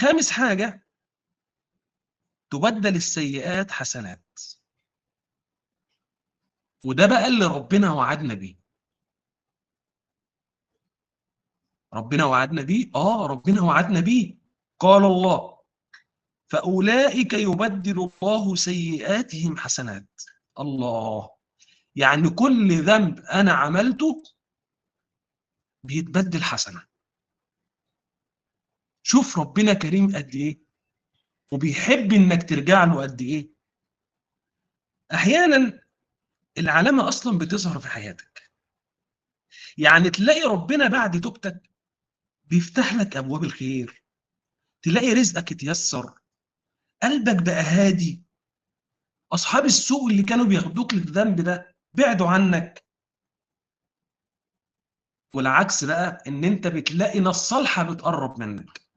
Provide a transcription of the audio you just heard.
خامس حاجة، تبدل السيئات حسنات. وده بقى اللي ربنا وعدنا بيه. ربنا وعدنا بيه؟ ربنا وعدنا بيه. قال الله: فأولئك يبدل الله سيئاتهم حسنات. الله، يعني كل ذنب أنا عملته بيتبدل حسنة. شوف ربنا كريم قد إيه، وبيحب إنك ترجع له قد إيه. أحيانا العلامة أصلا بتظهر في حياتك، يعني تلاقي ربنا بعد توبتك بيفتح لك أبواب الخير، تلاقي رزقك اتيسر، قلبك بقى هادي، أصحاب السوء اللي كانوا بياخدوك للذنب ده بعدوا عنك. والعكس بقى، إن أنت بتلاقي ناس صالحة بتقرب منك.